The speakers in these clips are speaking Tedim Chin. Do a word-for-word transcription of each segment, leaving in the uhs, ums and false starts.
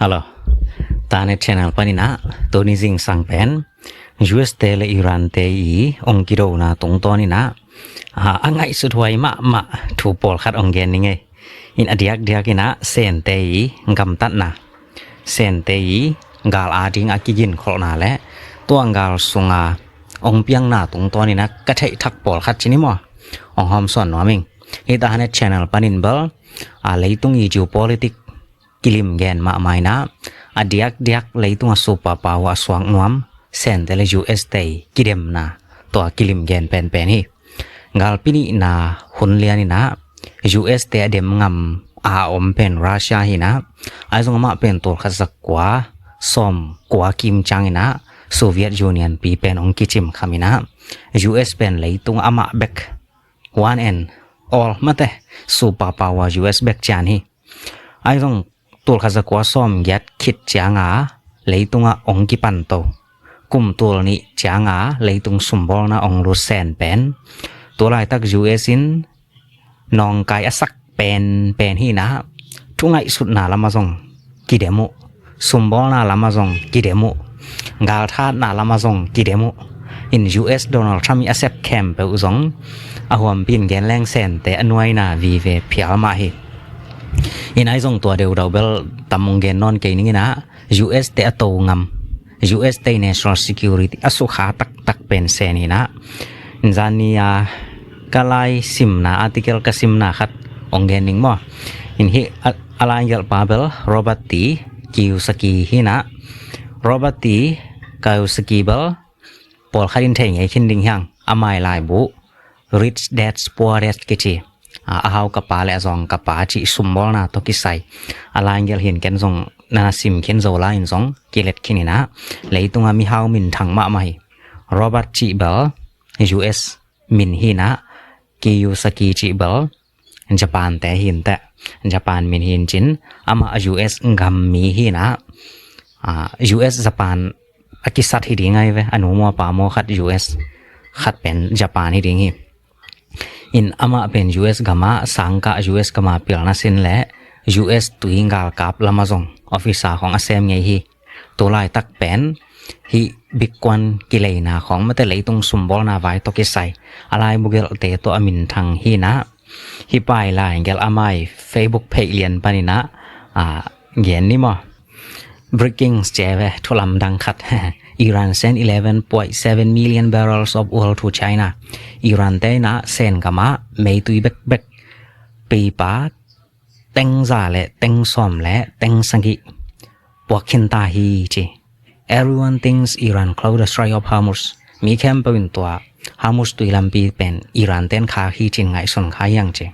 Hello. Tanet Channel panin ah tuni zingsang pen U S te le Iran te i ong kidona tungtawn in ah, a, a ngaihsut huai mahmah thu pawlkhat ong gen ning ei. In a diakdiak in ah Sente i gamtatna, Sente i gal a ding a kiginkholhna le tua gal sunga ong piangna tungtawn in ah ka theih thak pawlkhat ci ni maw, ong hawmsawn nuam ing. Hih Tanet Channel panin bel, a, leitung i geopolitics kilim gen mahmah in ah, a diakdiak leitung a superpower a suak nuam Sente le U S te kidemna tua kilim gen penpen hi. Galpi nihna hun lian in ah U S te a dem ngam a om pen Russia hi in ah, ahi zong amah pen tul khat za kua sawm kua kim ciang in ah Soviet Union pi pen ong kicim kham in ah, U S pen leitung amah bek, one and all mate, superpower U S bek cian hi. Ahi zong tul khat za kua sawm giat khit cianga leitungah ong kipan to, kum tul nih cianga leitung sumbawlna ong lut Sen pen, tu laitak U S in nawngkai a sak penpen hi in ah, thu ngaihsutna lamah zong kidem uh, sumbawlna lamah zong kidem uh, galthatna lamah zong kidem uh. In U S Donald Trump i a sep khempeuh zong a huampi in gen leng Sente a nuaina vive phial mah hi. In ahi zong tua deudau bel tam ong gen nawn kei ning in ah, U S te a to ngam, U S te national security a sukha taktak pen Sen hi in ah, zani a ka lai simna, article ka simna khat ong gen ning maw. In hih a, a lai gelhpa bel Robert T Kiyosaki hi in ah, Robert T Kiyosaki bel pawlkhat in thei ngei khin ding hi hang, a mai laibu Rich Dad Poor Dad kici, a, a hau ka pa le a zawng ka pa cih sumbawlna tawh kisai. A lai gelh hin ken zong na na sim khin zo lai in zong kilet khin in ah, leitung a mihau minthang mahmah hi. Robert cih bel U S min hi in ah, Kiyosaki cih bel Japan te hi in teh, Japan min hi in cin, amah U S gam mi hi in ah, a, U S Japan a kisat hi ding ahi ve, a nu maw a pa maw khat U S, khat pen Japan hi ding hi. In amah pen U S gam ah sangkah, U S gam a pilna sin le U S tui galkap lamah zong officer khawng a sem ngei hi. Tu laitak pen hih bikkuan kileina khawng mate, leitung sumbawlna vai tawh kisai, a laibu gelhte tawh a minthang hi in ah, hih pa i lai gelh a mai Facebook page lian panin ah, a, gen ni maw. Breaking ci ve, thu lamdang khat. Iran send eleven point seven million barrels of oil to China. Iran te in ah Sen gam ah meitui bekbek pipa teng za le teng sawm le teng sagih puak khin ta hi ci. Everyone thinks Iran closed the Strait of Hormuz. Mi khempeuh in tua Hormuz tui lampi pen Iran ten khak hi cin ngaihsun kha hi hang ci.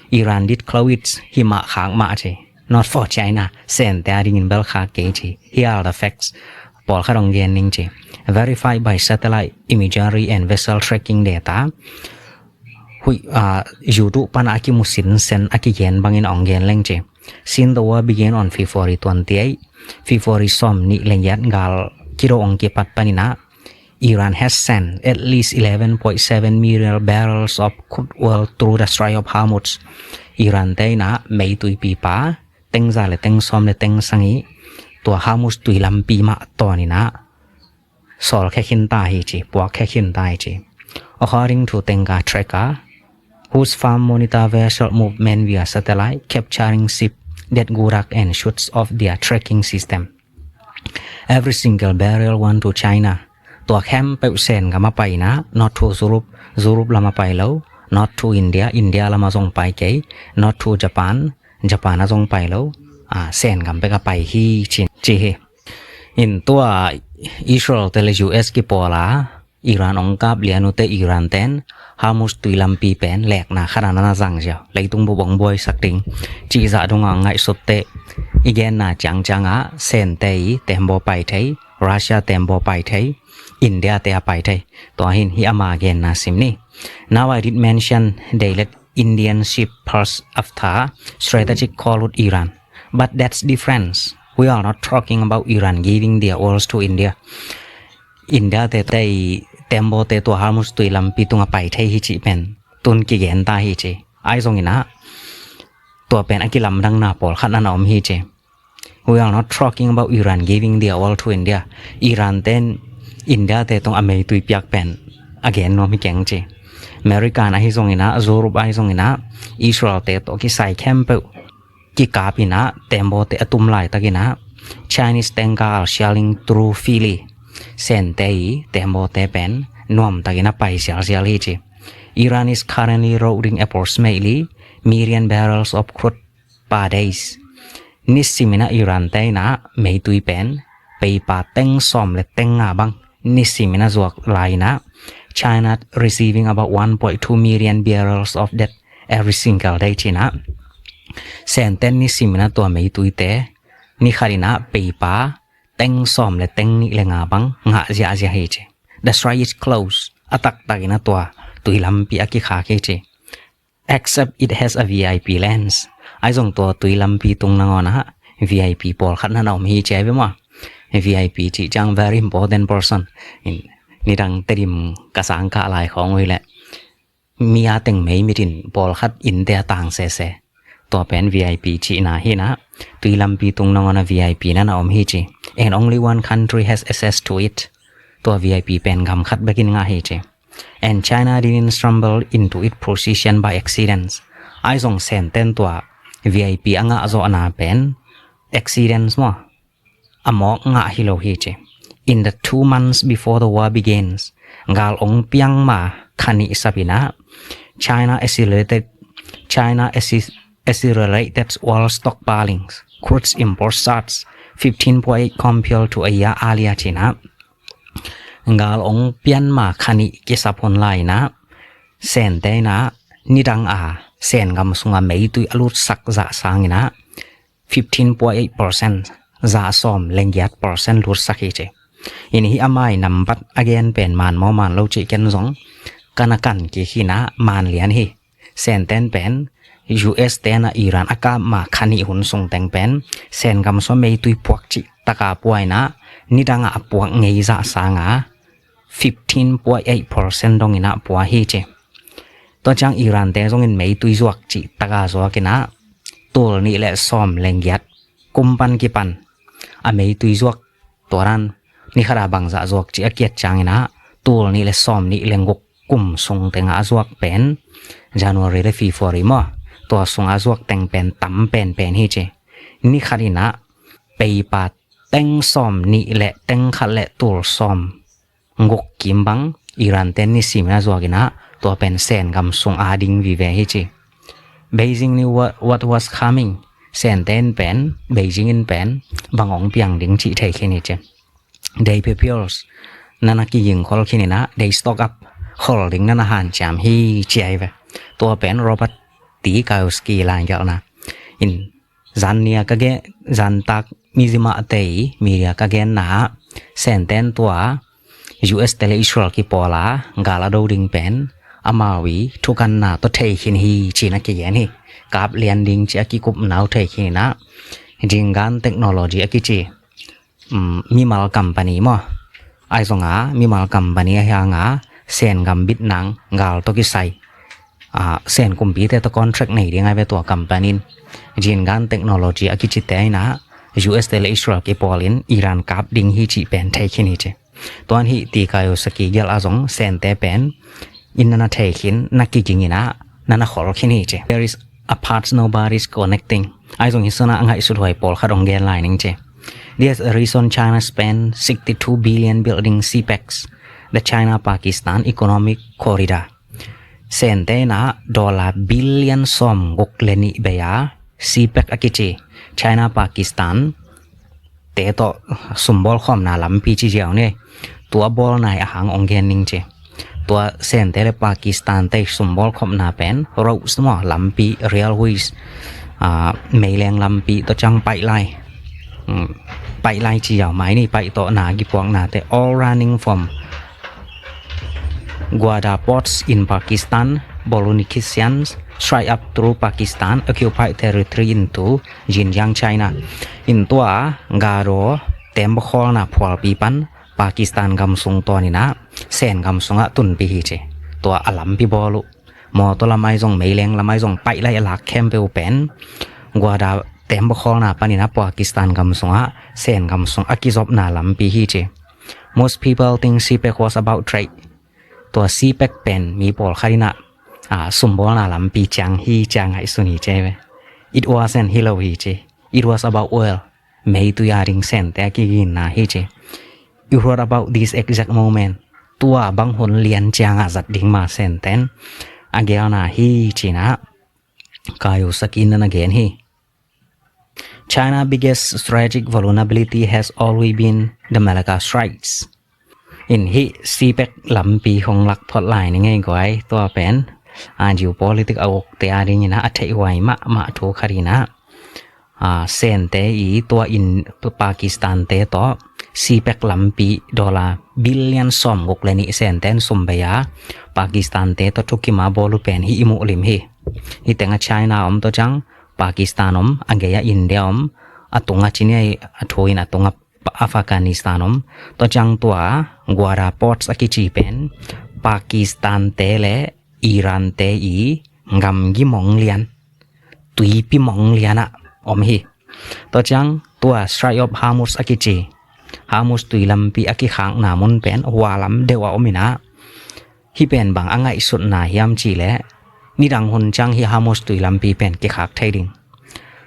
Iran did close it, hi mah khak mah ci. Not for China, Sente a dingin bel khak kei ci. Here are the facts. Pawlkhat ong gen ning ci. Verified by satellite imagery and vessel tracking data. Huih, ah, YouTube pan a kimu sinsen a kigen bangin ong gen leng ci. Since the war began on February twenty-eight, February sawm nih le giat gal kido ong kipat panin ah, Iran has sent at least eleven point seven million barrels of crude oil through the Strait of Hormuz. Iran te in ah meitui pipa teng za le teng sawm le teng sagih tua Hormuz tui lampi mah tawn in ah sawlkhia khin ta hi ci, puakkhia khin ta hi ci. According to Tenga Tracker, whose firm monitor vessel movement via satellite, capturing ship that go dark and shuts off their tracking system. Every single barrel went to China. Tua khempeuh Sen gam a pai in ah, not to Europe, Europe lam a pai lo, not to India, India lam a zong pai kei, not to Japan, Japan a zong pai lo, a, Sen gam bek a pai hi ci, ci hi. In tua Israel te le U S kipawl a, Iran ong kap lian uh teh Iran ten Hormuz tui lampi pen lekna khat a na na zang ziau, leitung bup ong buaisak ding cih zah dong a ngaihsut teh, i genna ciangciang ah Sente i tembaw pai thei, Russia tembaw pai thei, India te a pai thei. Tua hin hih ama genna sim ni. Now I did mention they let Indian ship pass after strategic call with Iran. But that's different. We are not talking about Iran giving their oils to India. India te te i tembaw te tua Hormuz tui lampi tung a pai thei hi cih pen tun kigen ta hi ci. Ahi zongin ah tua pen a kilamdangna pawlkhat na na om hi ci. We are not talking about Iran giving their oil to India. Iran ten India te tung a meitui piak pen a gen nuam hi keng ci. American ahi zongin ah, Europe ahi zongin ah, Israel te tawh kisai khempeuh kikap in ah, tembaw te a tum laitakin ah, Chinese tanker are shelling through Philly. Sente i tembaw te pen nuamtakin a pai sialsial hi ci. Iran is currently loading approximately million barrels of crude per days. Nisimin ah Iran te in ah meitui pen peipa teng sawm le teng nga bang nisimin a zuak lai in ah, China receiving about one point two million barrels of that every single day ci in ah, Senten nisimin a tua meitui te ni khat in ah peipa teng sawm le teng nih le nga bang ngah ziahziah hi ci. The strike is close. A taktakin a tua tui lampi a kikhak hi ci. Except it has a V I P lens. Ahi zong tua tui lampi tung nangawn ah V I P pawlkhat na na om hi ci ai ve maw. V I P cih ciang very important person. In, nidang Tedim ka sang kah lai khawng uh hi leh mi a teng mei mitin pawlkhat innte a tang sese. Tua pen V I P cihna hi in ah, tui lampi tung nangawn a V I P na na om hi ci. And only one country has access to it. Tua V I P pen gam khat bekin ngah hi ci. And China didn't stumble into it position by accident. Ahi zong Senten tua V I P a ngah zawhna pen accident maw, a mawk ngah hi lo hi ci. In the two months before the war begins, gal ong piang ma kha nih sap in ah, China accelerated, China acci-, accelerated oil stockpiling, crude import surged fifteen point eight compared to a year earlier ci in ah, gal ong piang ma kha nih kisap hun lai in ah, Sente in ah nidang a Sen gam sungah meitui a lutsak zah sang in ah, fifteen point eight percent, za sawm le giat percent lutsak hi ci. In hih a mai nambat a gen pen man maw man lo cih ken zong ka na kan kik hi in ah man lian hi. Senten pen U S te in ah Iran a kap ma kha nih hun sung teng pen Sen gam sung meitui puak cih taka pua in ah, nidang ah a puak ngei zah sang a fifteen point eight percent dong in ah pua hi ci. Tua ciang Iran te zongin meitui zuak cih taka zuak in ah, tul nih le sawm le giat kum pan kipan a meitui zuak, tua dan ni khat a bangzah zuak cih a kiat ciangin ah, tul nih le sawm nih le guk kum sung teng ah a zuak pen January le February maw, tua sung a zuak teng pen tam penpen hi ci. Ni khat in ah peipa teng sawm nih le teng khat le tul sawm guk kim bang Iran ten nisimin a zuak in ah, tua pen Sen gam sung a ding vive hi ci. Beijing knew what, what was coming. Senten pen, Beijing in pen bang ong piang ding cih thei khin hi ci. They prepares, na na kiging khol khin in ah, they stock up, khol ding na na hanciam hi ci ai ve. Tua pen Robert T Kiyosaki lai gelhna. In zan nia ka gen, zan tak mi zimah te i mi nia ka genna ah, Senten tua U S te le Israel kipawl a gal a do ding pen amau i thukanna tawh thei khin hi ci in a kigen hi. Kap lian ding ci a kikupna uh thei khin in ah, Jingan Technology a kici, um, mimal company maw, ahi zong a mimal company ahi hang a Sen gam bit nang gal tawh kisai, ah, Sen kumpite tawh contract nei ding ai ve tua company in. Jingan Technology a kicite in ah U S te le Israel kipawl in Iran kap ding hi cih pen thei khin hi ci. Tuan hih T Kiyosaki gelh a zong Sente pen in na na thei khin, na kiging in ah na na khol khin hi ci. There is a path nobody's connecting. Ahi zong hih sun ah a ngaihsut huai pawlkhat ong gen lai ning ci. There's a reason China spend sixty-two billion building CPEC, the China-Pakistan Economic Corridor. Sente in ah dollar billion sawm guk le nih bei a CPEC a kici China-Pakistan te tawh sumbawl khawmna lampi ci ziau ni. Tua bawl nai a hang ong gen ning ci. Tua Sente le Pakistan te sumbawl khawmna pen roads maw, lampi, railways, ah, meileng lampi, tua ciang pipeline, um, pipeline ci ziau mai ni, pipe tawh na kipuakna te, all running from Gwadar ports in Pakistan, Baluchistan, straight up through Pakistan occupied territory into Xinjiang, China. In tua Garo tembaw khawlna phualpi pan Pakistan gam sung tawn in ah Sen gam sungah tunpih hi ci. Tua a lampi bawl uh, mawtaw lam ahi zong, meileng lam ahi zong, pipeline a lak khempeuh pen Gwadar tembaw khawlna panin a Pakistan gam sungah Sen gam sung a kizopna lampi hi ci. Most people think CPEC was about trade. Tua CPEC pen mi pawlkhat in ah, a, sumbawlna lampi ciang hi ci a ngaihsun hi ci ve. It wasn't, hi lo hi ci. It was about oil. Meitui a ding Sente a kiginna hi ci. You heard about this exact moment. Tua bang hun lian ciangah zat ding mah Senten a gelna hi ci-in ah Kaiosaki in a gen hi. China biggest strategic vulnerability has always been the Malacca Straits. In hih CPEC lampi hong lak phot lai ni ngei guai, tua pen a geopolitic a ukte a dingin ah a theih huai mahmah thu khat in ah, a, Sente i tua in Pakistan te tawh CPEC lampi dollar billion sawmguk le nih Senten sum bei a Pakistan te tawh thukim a bawl uh pen hih i muh lim hi. Hih tengah China om, tua ciang Pakistan om, a gei-ah India om, a tungah ci ni a, a thu in a tungah Afghanistan om. Tua ciang tua Gwadar ports a kici pen Pakistan te le Iran te i gamgi mong lian, tuipi mong lian ah om hi. Tua ciang tua Strait of Hormuz a kici, Hormuz tui lampi a kikhakna mun pen hua lam deuh ah om in ah, hih pen bang a ngaihsutna hiam cih leh, nidang hun ciang hih Hormuz tui lampi pen kikhak thei ding.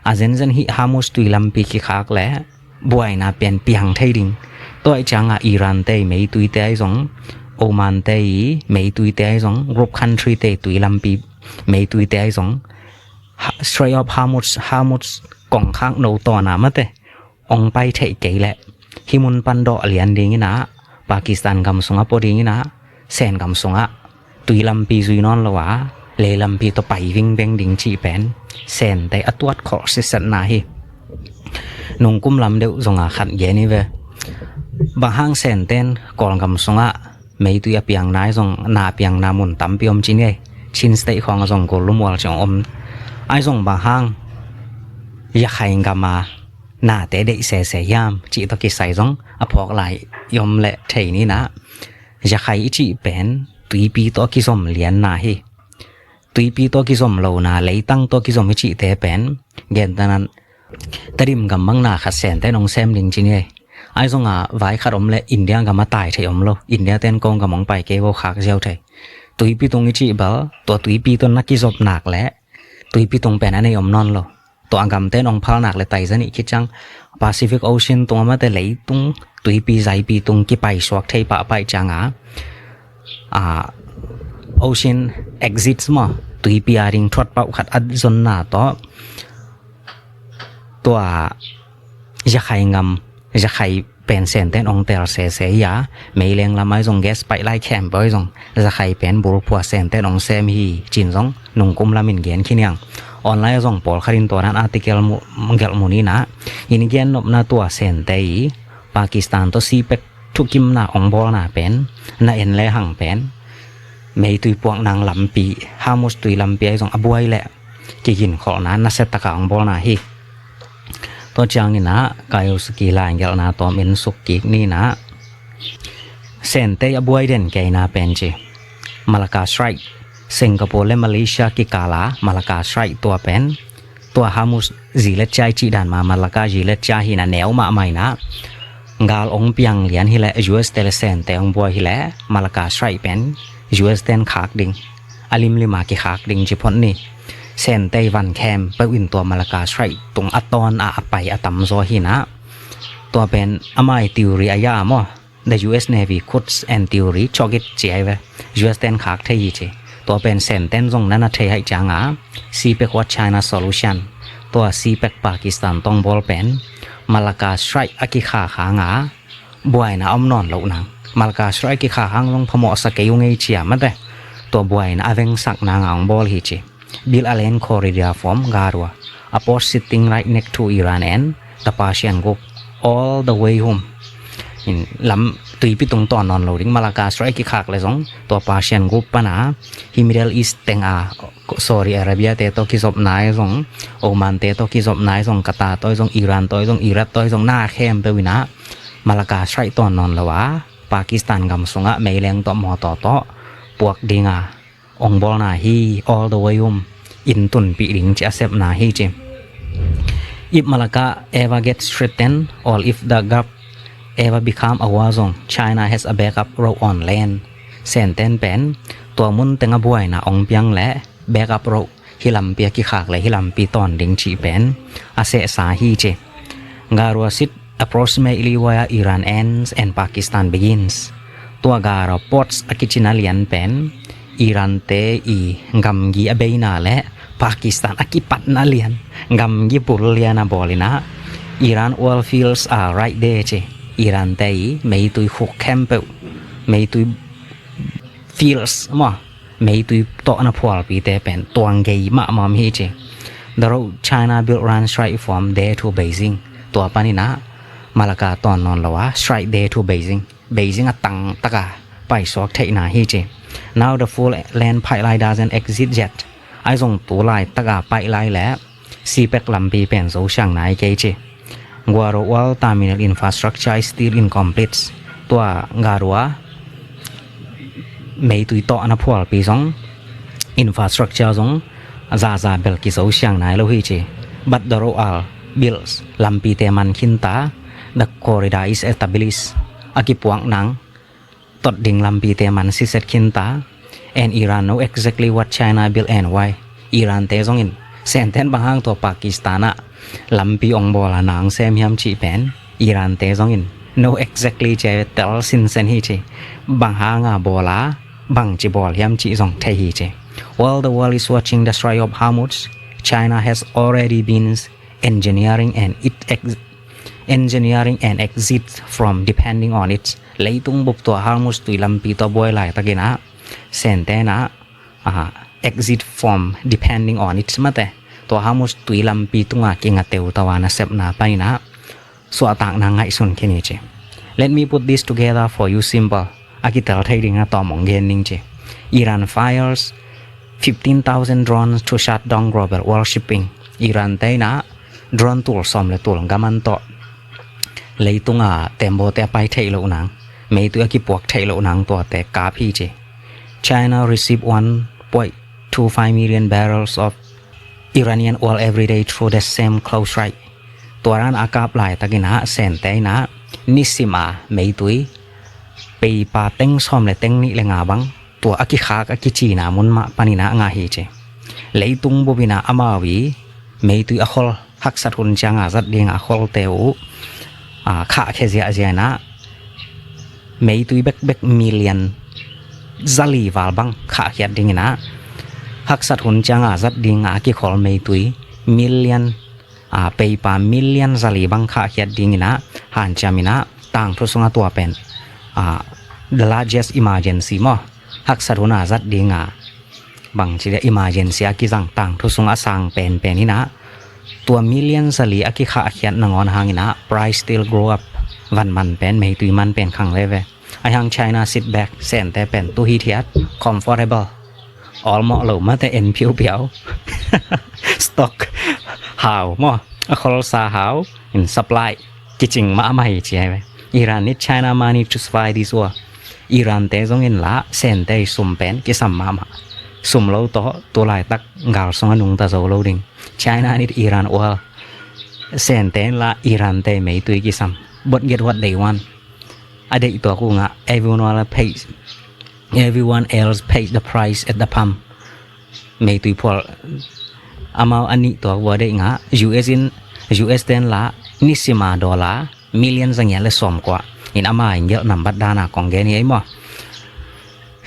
A zenzen hih Hormuz tui lampi kikhak leh buaina pen piang thei ding. Tua ahih ciangah Iran te i meitui te ahi zong, Oman te i meitui te ahi zong, Gulf country te i tui lampi meitui te ahi zong, ha-, Strait of Hormuz, Hormuz kongkhak no tawn a mate ong pai theih kei leh, hih mun pan dawh lian dingin ah, Pakistan gam sungah pua dingin ah, Sen gam sungah tui lampi zui nawn lo a, lei lampi tawh pai vingveng ding cih pen Sente a tuat khol sitsetna hi. Nungkum lam deuh zong a khat gen hi ve. Bang hang Senten Kawlgam sungah meitui a piang nai zong, na a piang na mun tampi om ci ni ei. Chin State khawng a zong Gawllum ual ci hong om. Ahi zong bang hang Yakhai gam a nate deih sese hiam cih tawh kisai zong a phawk lai i om leh thei ni in ah, Yakhai i cih pen tuipi tawh a kizom lianna hi. Tuipi tawh a kizom lona, leitang tawh a kizom i cihte pen gentehna in Tedim gam bang na khat Sente in hong sem ding ci ni ei. Ahi zong a vai khat om leh India gam a tai thei om lo. India ten Kawlgam hong pai kei vo, khak ziau thei. Tuipi tung i cih bel tua tuipi tawh na kizop nak leh tuipi tung pen a nei om nawn lo. Tua a gamte in hong phal nak leh tai za nih khit ciang Pacific Ocean tung a mate leitung tuipi zaipi tung kipai suak thei pahpah ciangah, a, ocean exits maw, tuipi a ding thuat pauh khat a zonna tawh tua Yakhai gam, Yakhai pen Sente in hong tel sese hi a, meileng lam ahi zong gas pipeline khempeuh ahi zong Yakhai pen bulphua Sente in hong sem hi ci-in zong nungkum lam in gen khin hi hang. Online ah zong pawlkhat in tua dan article mu, gelh mu ni in ah, in gen nopna tua Sente i Pakistan tawh CPEC thukimna hong bawlna pen na en lehang pen meitui puak nang lampi, Hormuz tui lampi ahi zong a buai leh kiginkholhna nasia taka hong bawlna hi. Tua ciangin ah Kaiosaki lai gelhna tawm en suk kik ni in ah, Sente a buai den keina pen ci, Malacca Strait, Singapore le Malaysia kikala Malacca Strait tua pen, tua Hormuz zilet cia i cih dan mah, Malacca zilet cia hi in ah neu mahmah in ah, gal hong piang lian hi leh, US te le Sente hong buai hi leh Malacca Strait pen US ten khak ding, a limlim a kikhak ding ci phot ni. Sente i van khempeuh in tua Malacca Strait tung a tawn a, a pai a tamzaw hi in ah, tua pen amah i theory a ya maw, the US Navy could and theory chok it ci ahi ve. US ten khak thei hi ci. Tua pen Senten zong na na thei haih ciangah, CPEC was China solution, tua CPEC Pakistan tawh hong bawl pen Malacca Strait a kikhak hangah buaina om nawn loh nang, Malacca Strait a kikhak hang zong phamawhsa kei ung ei ci a mate, tua buaina a vengsak nangah hong bawl hi ci. Build a land corridor from Garoua, a port sitting right next to Iran and the Persian Gulf all the way home. In lam tuipi tung tawn nawn lo ding, Malacca Strait kikhak leh zong tua Persian Gulf pana hi Middle East teng a, Saudi Arabia te tawh kizopna ahi zong, Oman te tawh kizopna ahi zong, Qatar tawh ahi zong, Iran tawh ahi zong, Iraq tawh ahi zong, na khempeuh in ah Malacca Strait tawn nawn lo a, Pakistan gam sungah meileng tawh mawtaw tawh puak ding a hong bawlna hi, all the way home, inn tunpih ding ci a sepna hi ci. If Malacca ever gets threatened or if the Gulf ever become a war zone, China has a backup route on land. Senten pen tua mun teng a buaina ong piang le backup route, hih lampi a kikhak le hih lampi tawn ding cih pen a sehsa hi ci. Garuwa sit approximately where Iran ends and Pakistan begins. Tua Garuwa ports a kicina lian pen Iran te i gamgi a beina le Pakistan a kipatna lian, gamgi bul lian a bawl in ah, Iran oil fields are right there ci. Iran te i meitui khuk khempeuh, meitui fields maw, meitui tawhna phualpite pen tuang gei mahmah hi ci. The road China built runs straight from there to Beijing. Tua panin ah Malacca tawn nawn lo a, straight there to Beijing. Beijing a tang taka paisuak theihna hi ci. Now the full land pipeline doesn't exist yet. Ahi zong tu laitak a pipeline le CPEC lampi pen zo siang nai kei ci. Garuwa oil terminal infrastructure is still incomplete. Tua Garuwa meitui tawhna phualpi zong, infrastructure zong zaza bel kizo siang nai lo hi ci. But the road are built, lampite man khinta, the corridor is established, a kipuak nang tot ding lampite man siset khinta. And Iran know exactly what China built and why. Iran te zongin Senten bang hang tua Pakistan ah lampi ong bawl a nang sem hiam cih pen Iran te zongin know exactly ci, tel sinsen hi ci. Bang hang a bawl a, bangci bawl hiam cih zong thei hi ci. While the world is watching the Strait of Hormuz, China has already been engineering and it ex- engineering and exit from depending on it. Leitung bup tua Hormuz tui lampi tua buai laitakin ah Senten ah, ah, exit from depending on it mate. Tua Hormuz tui lampi tunga kingateu tawa nasepna panin ah suahtakna ngaihsun khin hi ci. Let me put this together for you simple. A kitel thei ding a tawm ong gen ning ci. Iran fires fifteen thousand drones to shut down global oil shipping. Iran te in ah drone tul sawm le tul gaman tawh leitunga tembaw te a pai theih loh nang, meitui a kipuak theih loh nang tuate kap hi ci. China receive one point two five million barrels of Iranian oil every day through the same close strike. Tua ran a kap laitakin ah Sente in ah nisim a meitui peipa teng sawm le teng nih le nga bang tua a kikhak a kicina mun mah panin ah ngah hi ci. Leitung bup in ah amau i meitui a khol haksat hun cianga zat dinga a kholte uh, a, khahkhia ziahziah in ah meitui bekbek million zali val bang khahkhiat dingin ah haksat hun cianga zat dinga a kikhol meitui million, a, peipa million zali bang khahkhiat dingin ah hanciam in ah tangthu sunga tua pen, a, the largest emergency maw, haksat hun a zat dinga bangci dia emergency a kizang tangthu sung a sang penpen in ah tua million zali a kikhahkhiat nangawn hangin ah price still grow up. Van man pen, meitui man pen khang veve. Ahi hang China sit back, Sente pen tu hithiat, comfortable, awlmawh lo mate en piaupiau. Stock hau maw, a kholsa hau in supply kicing mahmah hi ci ai ve. Iran need China money to survive this war. Iran te zongin lah Sente i sum pen kisam mahmah. Sum lo tawh tu laitak gal sung a nungta zo lo ding. China need Iran oil. Sente in lah Iran te meitui kisam. But get what they want. A deih tuak uh ngah, everyone pays, everyone else pays the price at the pump. Meitui phual amau a nih tuak uh a deih ngah. U S in, U S ten lah nisima dollar million zangiat le sawmkua in ama in gelh nambat dana kong gen hi ei maw.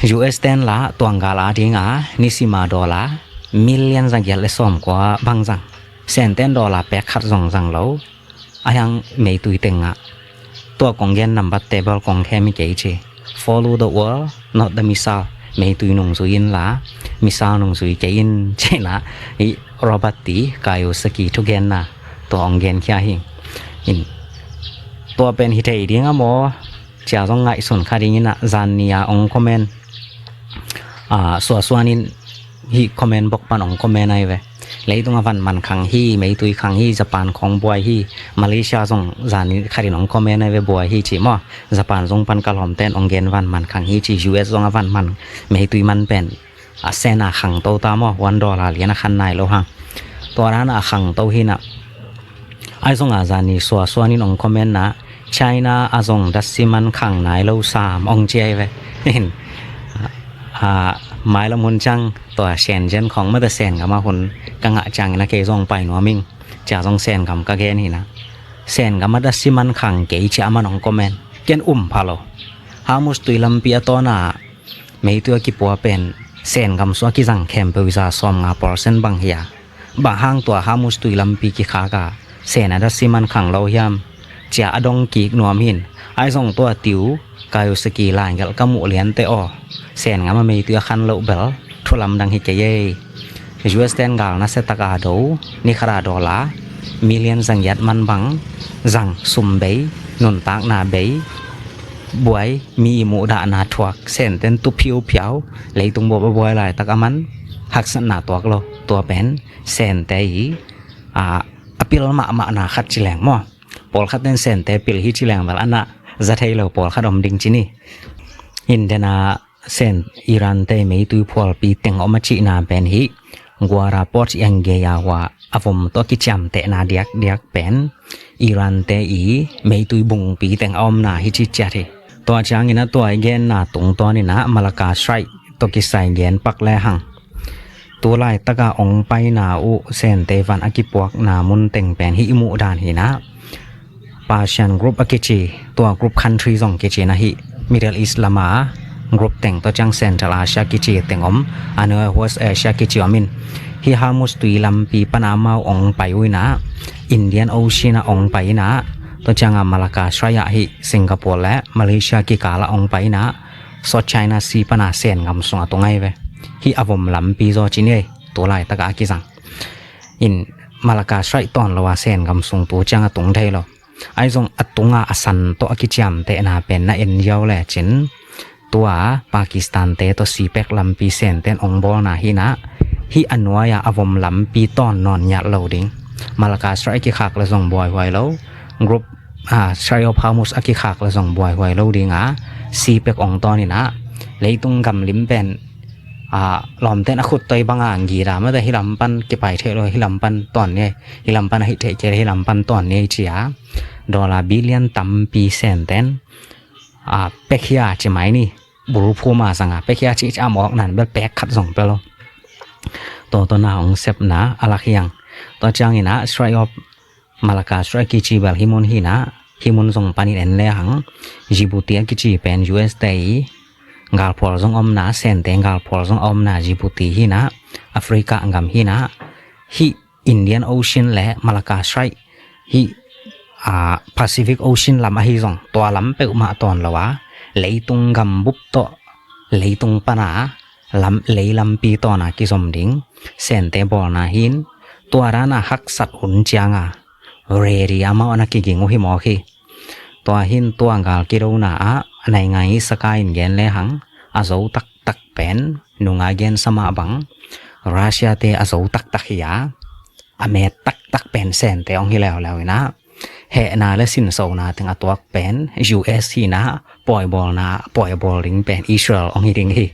U S ten lah tuanggal a dinga nisima dollar million zangiat le sawmkua bang zang. Senten dollar pek khat zong zang lo. Ahi hang meitui teng ngah. Tua kong gen nambat table kong khem hi kei ci. Follow the world, not the missile. Meitui nungzui in lah missile nungzui kei in ci lah. I Robert T Kiyosaki thugenna tua ong genkhia hi. In tua pen hi thei ding a maw, cia zong ngaihsun kha dingin ah zan ni a ong comment, a, suasuan in hih comment bok pan ong comment ai ve. Leitung a van man khang hi, meitui khang hi, Japan khong buai hi, Malaysia zong zan ni khat in ong comment ai ve, buai hi ci maw. Japan zong pan ka lawmten ong gen van man khang hi ci. U S zong a van man, meitui man pen a sen a khangto ta maw, one dollar lian a khan nai lo hang. Tua dan a khangto hi in ah Ahi zong a zani suasuan in ong comment na, China a zong datsi man khang nai lo sam ong ci ahi ve. In, a, mailam hun ciang tua Shenzhen khong mate Sen gam a hun ka ngah ciangin a kei zong pai nuam ing. Cia zong Sen gam ka gen hi na. Sen gam a datsi man khang kei ci a man ong comment. Ken um pha lo. Hormuz tui lampi a tawn a meitui a kipua pen Sen gam sung a kizang khempeuh i za sawmnga percent bang hi a. Bang hang tua Hormuz tui lampi kikhak a Sen a datsi man khang lo hiam? Cia a dong kik nuam hi in. Ahi zong tua tiu, Kaiosaki lai gelh ka muh liante aw. Sen gam a meitui a khan loh bel thu lamdang hi kei ei. U S ten gal nasia tak a do, ni khat a dollar million za giat man bang zang, sum bei, nuntakna bei, buai, mi i muhdahna thuak, Senten tu phiuphiau, leitung bup a buai laitak a man haksatna tuak lo. Tua pen Sente i, a, a pil mahmahna khat ci leng maw. Pawlkhat ten Sente pil hi ci leng bel a na za thei lo pawlkhat om ding ci ni. In den a Sen, Iran te meitui phualpi teng om a cihna pen hi, Guara Port i ang gei a hua a vom tawh kiciamtehna diakdiak pen Iran te i meitui bungpi teng a omna hi ci ciat hi. Tua ciangin a tua i genna tungtawnin a Malacca Strait tawh kisai gen pak lehang, tu laitaka ong paina uh Sente van a kipuakna mun teng pen hi i muh dan hi na. Persian group a kici, tua group country zong kici na hi, Middle East lama group teng, tua ciang Central Asia kici teng om, a nua West Asia kici om in, hi Hormuz tui lampi pana amau ong pai uh ina, Indian Ocean a ong pai ina, tua cianga Malacca Strait ah hi Singapore le Malaysia kikala ong pai ina, South China Sea pana Sen gam sung a tung ai ve. Hi a vom lampi zaw ci ni ei, tu laitaka a kizang. In Malacca Strait tawn lo a Sen gam sung tu ciang a tung thei lo. Ahi zong a tunga a san tawh a kiciamtehna pen na en ziau lecin, tua Pakistan te tawh CPEC lampi Senten ong bawlna hi na, hi a nuai a a vom lampi tawn nawn ngiat lo ding. Malacca Strait a kikhak le zong buaihuai lo, group, a, Strait of Hormuz a kikhak le zong buaihuai lo ding a, CPEC ong tawn ina, leitung gam lim pen, a, lawmten a khut toi banga ngida mate hi lam pan kipai thei lo, hi lam pan tawn ni, hi lam pan a hi thei kei, hi lam pan tawn ni cia. Dollar billion tampi Senten, a, pekhia ci mai ni, bul phuma zanga pekhia ci ci a mawk nan bel pek khat zong pe lo. Tawtawna ong sepna a lak hiang. Tua ciangina Strait of Malacca Strait kici bel hi mun hi na, hi mun zong panin en lehang, Djibouti a kici pen U S te i galphual zong omna, Sente galphual zong omna Djibouti hi na, Africa gam hi na, hi Indian Ocean le Malacca Strait hi, a, Pacific Ocean lam ahi zong, tua lam peuhmah tawn lo a, leitung gam bup tawh, leitung pana lam, lei lampi tawna kizom ding Sente bawlna hin, tua dana haksat hun cianga ready amau ana kiging uh hi mawk hi. Tua hin tua gal kidona ah naingai saka in gen lehang, a zo taktak pen nunga gen sama bang, Russia te a zo taktak hi a, a met taktak pen Sente ong hi leuleu ina, hehna le sinsona teng a tuak pen U S hi na, pawibawlna, pawibawl ding pen Israel ong hi ding hi.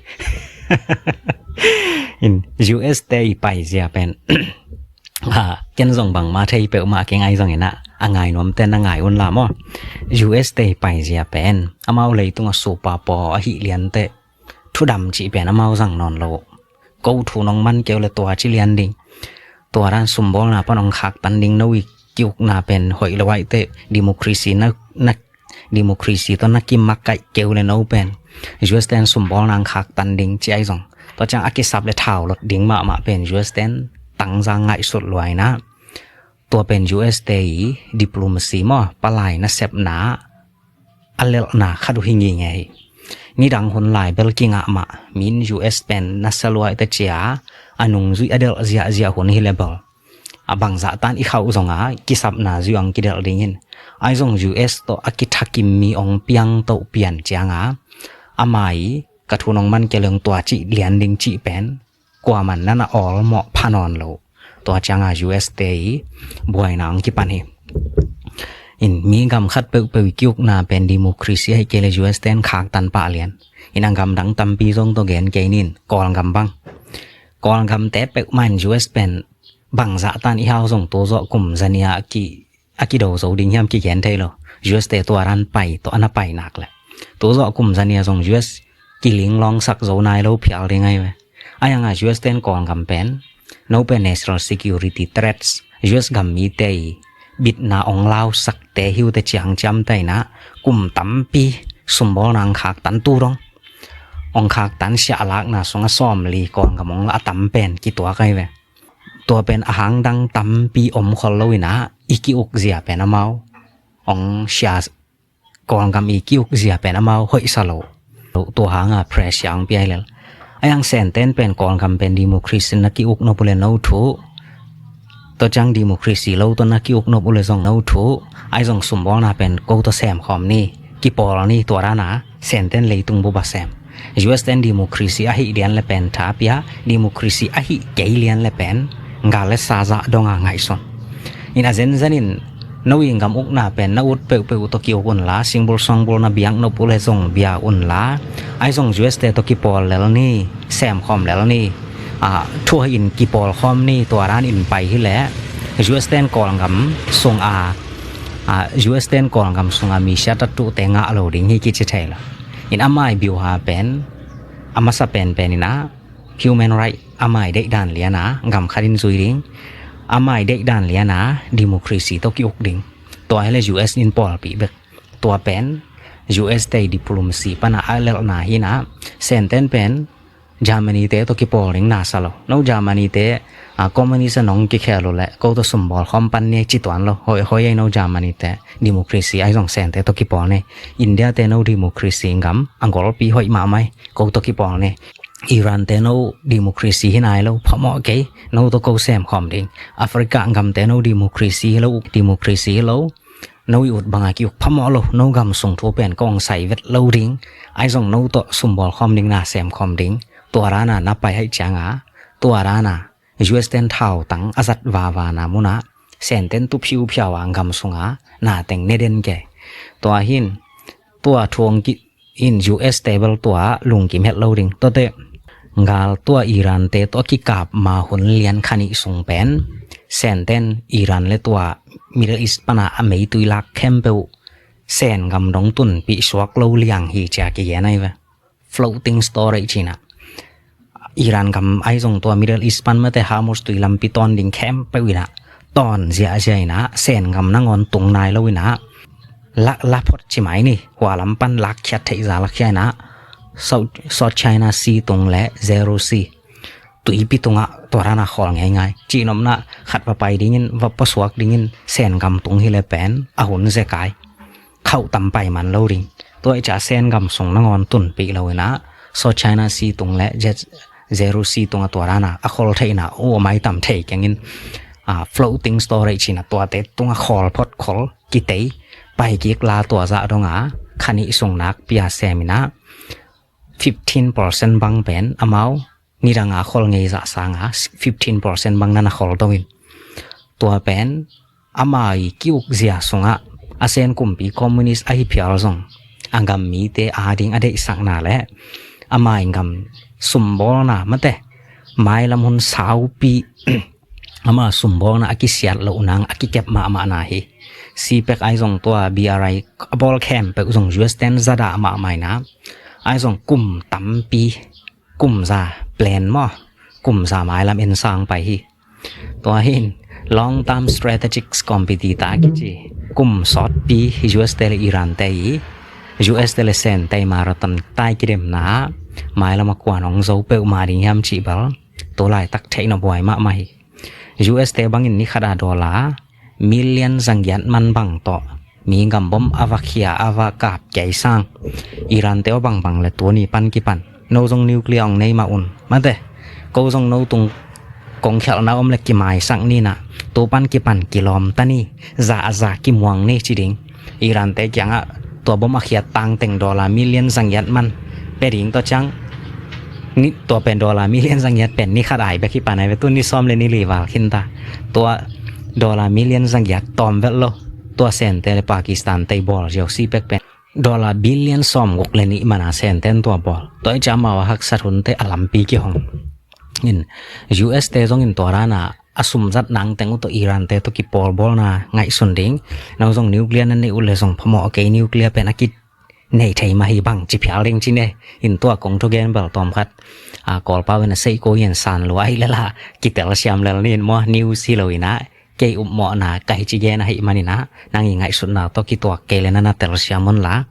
In U S te i paizia pen, a, ken zong bangma thei peuhmah kei ngai zong ina, a ngai nuamte na ngai un la maw. U S te i paizia pen amau leitung a superpower ahi liante thudam cih pen amau zang nawn lo. Ko thu nong man keu le tua ci lian ding. Tua dan sumbawlna pan ong khaktan ding, no i kiukna pen hoih lo aite, democracy na, na, democracy tawh na kimakaih keu le no pen U S ten sumbawlna ong khaktan ding ci ahi zong, tua ciang a kisap le thau lot ding mahmah pen U S ten tangzang ngaihsut luaina. Tua pen U S te i diplomacy maw, palai nasepna a lelhna khat uh hi ngingei hi. Nidang hun lai bel kingah mah, min U S pen nasia luaite cia a nungzui a delh ziahziah hun hi le bel, a bangzah tan i khauh zonga kisapna zui ang kidelh dingin, ahi zong U S tawh a kithakim mi ong piang toh pian cianga, ama i ka thu nong man kei leng tua cih lian ding cih pen kuaman nana awlmawh pha nawn lo. Tua cianga U S te i buaina ang kipan hi. In mi gam khat peuhpeuh i kiukna pen democracy ahi kei le U S ten khaktan pah lian. In a gamdang tampi zong tawh gen kei nin, Kawlgam bang. Kawlgamte peuhmah in U S pen bangzah tan i hau zong tu zawh kum zania ki a kido zo ding hiam kigen thei lo. U S te tua dan pai tawh a na pai nak leh, tu zawh kum zani a zong U S kilinglawngsak zo nai lo phial ding ahi ve. Ahi hangah U S ten Kawlgam pen, no pen national security threats, U S gam mite i bitna ong lausakte hi uh teh ciang ciamteh inah, kum tampi sumbawlna ong khaktan tu dong, ong khaktan siahlakna sungah sawmli Kawlgam ong la a tam pen kituak ahi ve. Tua pen a hang dang tampi om khol lo inah, i ki-uk zia pen amau ong sia, Kawlgam i ki-uk zia pen amau hoihsa lo. Tua hangah pressure ong pia hi lel. Ahi hang Senten pen Kawlgam pen democracy na ki-uk nop uh leh no thu, tua ciang democracy lo tawh na ki-uk nop uh leh zong no thu. Ahi zong sumbawlna pen ko tawh semkhawm ni, kipawl ni, tua dan a Senten leitung bup a sem. U S ten democracy ahih lian leh pen tha pia, democracy ahih kei lian leh pen gal le sa zah dong a ngaihsun. In a zenzen in, no i gam ukna pen na ut peuhpeuh uh tawh ki-uk unla, singbul suangbul na biak nop uh leh zong bia unla, ahi zong U S te tawh kipawl lel ni, semkhawm lel ni. Ah, thuah in kipawlkhawm ni, tua dan in pai hi leh, U S ten Kawlgam sung a, ah, U S ten Kawlgam sung a mi siat a tuhte ngah lo ding hi kici thei lo. In amai biuha pen, a masa penpen inah, human right, amai deihdan lian a gam khat in zui ding, amai deihdan lian a democracy tawh ki-uk ding. Tua hi leh U S in pawlpih bek. Tua pen U S te diplomacy pan a a lelhna hi inah, Senten pen Germany te tawh kipawl ding na sa lo. No Germany te, ah, communist a nong kikhel uh leh ko tawh sumbawlkhawm pan ni ci tuan lo. Hoi, hoi ei no Germany te, democracy ahi zong Sente tawh kipawl ni. India te no democracy gam a golpi hoih mahmah hi, ko tawh kipawl ni. Iran te no democracy hi nai lo, phamawh kei, no tawh ko semkhawm ding. Africa gamte no democracy hi lo, uk democracy hi lo, no i ut banga ki-uk phamawh lo, no gam sung thu pen kong sai vet lo ding. Ahi zong no tawh sumbawlkhawm ding, na semkhawm ding. Tua dan a na pai haih cianga, tua dan a U S ten thautang a zat vavana munah Senten tu phiuphiau a gam sunga na teng ne den kei. Tua hin, tua thu ong ki in U S te bel tua lungkim het lo ding. Tuate gal tua Iran te tawh kikap ma hun lian kha nih sung pen Senten Iran le tua Middle East pana a meitui lak khempeuh Sen gam dong tunpih suak lo liang hi cia kigen ahi ve. Floating storage hi inah, Iran gam ahi zong tua Middle East pan mate Hormuz tui lampi tawn ding khempeuh inah, tawn ziahziah inah, Sen gam nangawn tung nai lo inah, lak laphot ci mai ni, hua lam pan lakkhiat theih za lakhia inah, South, South China Sea tung le Zero Sea tuipi tungah tua dan a khawl ngeingai. Cihnopna khat va pai dingin, va pasuak dingin Sen gam tung hi le pen a hun zekai khauh tam pai man lo ding. Tua i ca Sen gam sung nangawn tunpih lo inah, South China Sea tung le Zero Sea tung a tua dan a a khol theihna uh a maitam thei kengin, ah, floating storage hi inah, tuate tung a khawl phot khol kitei pai kik la, tua zah dong a kha nih sung nakpi a sem inah, fifteen percent bang pen amau nidang a khol ngei zah sanga fifteen percent bang nan a khol to in. Tua pen amai ki-uk zia sungah a Sen kumpi communist ahi phial zong a gam mite ading a deihsakna le amai gam sumbawlna mate mailam hun saupi ama sumbawlna a kisiat loh nang a kikep mahmahna hi. CPEC ahi zong tua BRI a bawl khempeuh zong U S ten za dah mahmah inah, ahi zong kum tampi, kum za plan maw, kum za mailam en sang pai hi. Tua hin Long Term Strategic Committee ta kici, kum sawtpi U S te le Iran te i, U S te le Sen te i marathon tai kidemna mailam a kuan hong zo peuhmah ding hiam cih bel tu laitak theih nop huai mahmah hi. U S te bangin ni khat a dollar million zagiat man bang tawh mi gam bom a va khia a va kap kei sang, Iran te aw bangbang le tuni pan kipan no zong nuclear ong nei mah un mate, ko zong no tung kong khialhna om le kimaisak ni inah, tu pan kipan kilawm ta ni, za a za kimuang ni ci ding. Iran te kiangah tua bom a khiat tangteng dollar million zagiat man pia ding, tua ciang ni, tua pen dollar million zagiat pen ni khat ai bek hi pan ai ve, tu ni sawm le ni li val khin ta. Tua dollar million zagiat tawm vet lo, tua Sen te le Pakistan te i bawl ziau CPEC pen dollar billion sawmguk le nih mana Sen ten tua bawl. Tua i ca amau a haksat hunte a lampi kihong in, U S te zongin tua dan a a sum zat nang teng uh tawh Iran te tawh kipawlbawlna ngaihsun ding. No zong nuclear na neih uh le zong phamawh kei, nuclear pen a kinei thei mah hi, bangci phial ding ci ne. In tua kong thugen bel tawm khat, a, Kawlpau in a seih ko hian san lua hi le la, kitel siam lel ni in maw, news hi lo in ah, kei upmawhna ka hi ci gen ahih manin ah, nang i ngaihsutna tawh kituak kei le na na tel siam un la.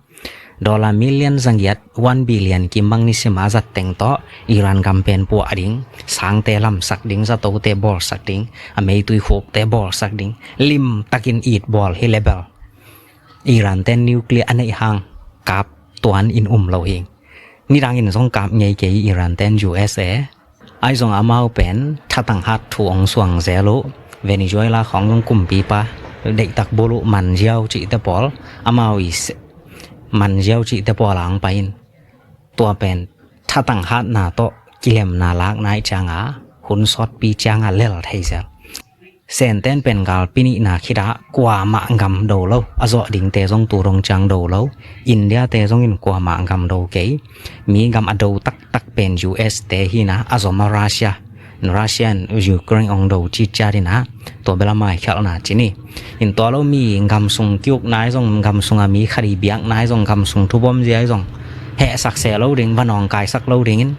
Dollar million zagiat, one billion kim bang nisim a zat teng tawh Iran gam pen puah ding, sangte lamsak ding, zatote bawlsak ding, a meitui khupte bawlsak ding, limtakin it bawl hi le bel Iran ten nuclear a neih hang kap tuan in um lo hi. Nidangin zong kap ngei kei Iran ten U S A. Ahi zong amau pen thatang hat thu ong suang zel uh. Venezuela khawng zong kumpipa deihtak bul uh, Manziao cihte pawl, amau i se-, Manziao cihte pawl ang pai in. Tua pen thatang hatna tawh kilemna lakna ih cianga hun sawtpi cianga lel thei zel. Senten pen galpi nihna khitah kuamah gam do lo, a zawh dingte zong tu dong ciang do lo. India te zongin kuamah gam do kei. Mi gam a do taktak pen U S te hi na, a zom a Russia. Russia in Ukraine ong do citciat in ah, tua bel a maikhelhna ci ni. In tua lo mi gam sung kiukna ih zong, gam sunga mi khat i biakna ih zong, gam sung thubom zia ih zong hehsak se lo ding, va nawngkaisak lo dingin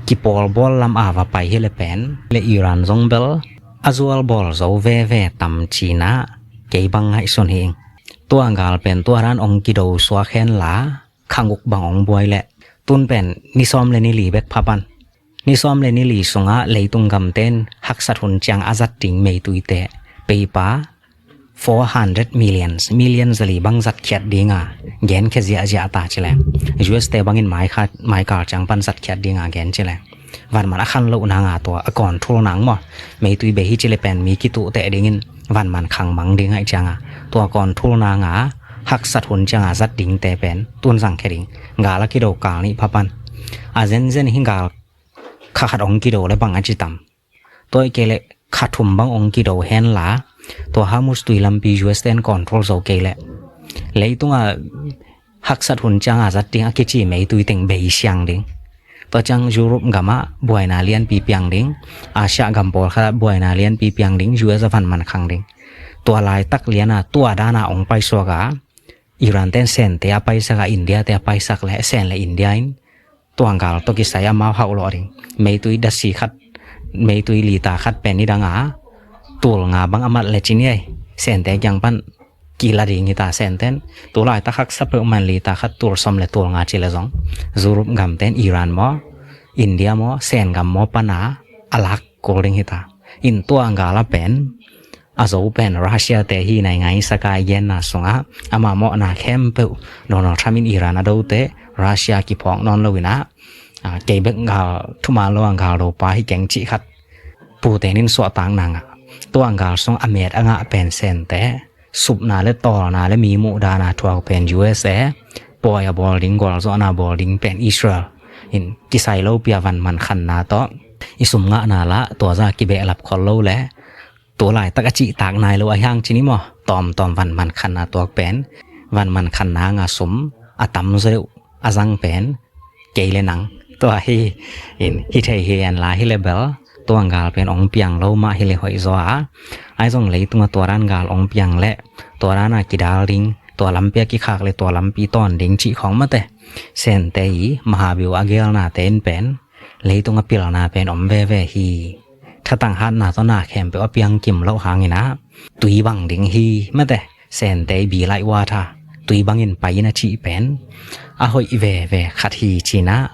kipawlbawl lam a va pai hi le pen le Iran zong bel a zual bawl zo veve tam cina kei bang ngaihsun hi. Tua gal pen tua dan ong kido suak hen la, khanguk bang ong buai leh tun pen ni sawm le ni li bek phapan. Ni sawm le ni li sungah leitung gamten haksat hun ciang a zat ding meituite peipa four hundred millions, million zali bang zatkhiat dinga genkhia ziahziah ta cileng. U S te bangin maikha-, maikal ciang pan zatkhiat dinga gen cileng. Vanman a khan loh nanga tua a control nang maw, meitui bei hi cile pen mi kituhteh dingin vanman khang mang ding aih cianga, tua control nanga haksat hun cianga zat dingte pen tun zangkhia ding. Gal a kido kal nih phapan a zenzen hi gal kha khat ong kido le bang a citam. Tua ih kei leh kha thum bang ong kido hen la, tua Hormuz tui lampi U S ten control zo kei leh leitunga haksat hun cianga zat ding a kici meitui teng bei siang ding. Tua ciang Europe gamah buaina lianpi piang ding, Asia gam pawlkhatah buaina lianpi piang ding, U S a vanman khang ding. Tua laitak liana tua dana ong paisuaka, Iran ten Sente a paisak a, India te a paisak le Sen le India in tuanggal tawh kisai amau hauh lawh ding. Meitui dasi khat, meitui lita khat pen nidanga tul nga bang a mat le cini ai, Sente kiang pan kila ding hita Senten. Tulaitak haksa peuhman lita khat tul sawm le tul nga ci le zong Europe gamten Iran maw, India maw, Sen gam maw pana a lak kul ding hita. In tua gala pen a zo pen Russia te hi nai ngai sakai genna sungah ama mawhna khempeuh Donald Trump in Iran a dote Russia kiphawk nawn lo inah, a, kei bek gal thuman lo ang gal dopa hi keng cih khat puten in suahtak nangah, tua ang gal sung a met a ngah pen Sente supna le tawlna le mi muhdana thuak pen U S A, pawi a bawl ding, gualzawhna bawl ding pen Israel in kisai lo pia vanman khanna tawh i sum ngahna lah tua za kibehlap khol lo le, tu laitak a cihtak nai lo a hiang cini maw, tawmtawm vanman khanna tuak pen, vanman khanna nga sum a tam zaw deuh a zang pen kei le nang tua hi. In hi thei hi en la hi le bel, tua ang gal pen ong piang lo mah hi le hoih zaw a. Ai zong leitunga tua dan gal ong piang le tua dana kidal ding, tua lampi a kikhak le tua lampi tawn ding cih khawng mate Sente i mahabiu a gelnate in pen leitunga pilna pen om veve hi. Thatang hatna tawh na khempeuh a piang kim loh hangin ah tui bang ding hi mate, Sente i bi laih ua tha, tui bangin pai in a cih pen a hoih veve khat hi cinah,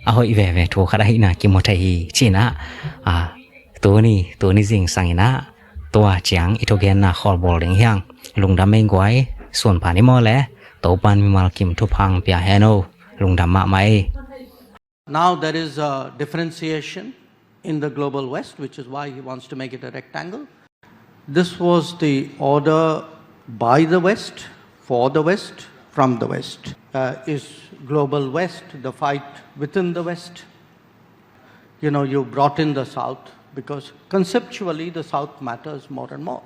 a hoih veve thu khat ahihna kimu thei hi cinah, a, tuni, tuni zingsang inah tua ciang i thugenna khawlbawl ding hiang. Lungdam ei guai, sunpha ni maw le, Topan mimal kim thupha ang pia hen o. Lungdam mahmah ei. Now there is a differentiation in the global West, which is why he wants to make it a rectangle. This was the order by the West, for the West, from the West. Uh, is global West the fight within the West? You know, you brought in the South because conceptually the South matters more and more.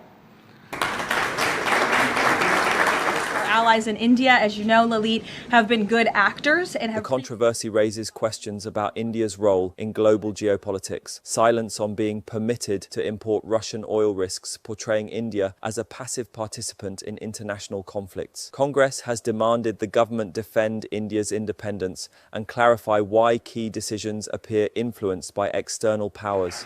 Allies in India, as you know, Lalit, have been good actors and The have controversy raises questions about India's role in global geopolitics. Silence on being permitted to import Russian oil risks portraying India as a passive participant in international conflicts. Congress has demanded the government defend India's independence and clarify why key decisions appear influenced by external powers.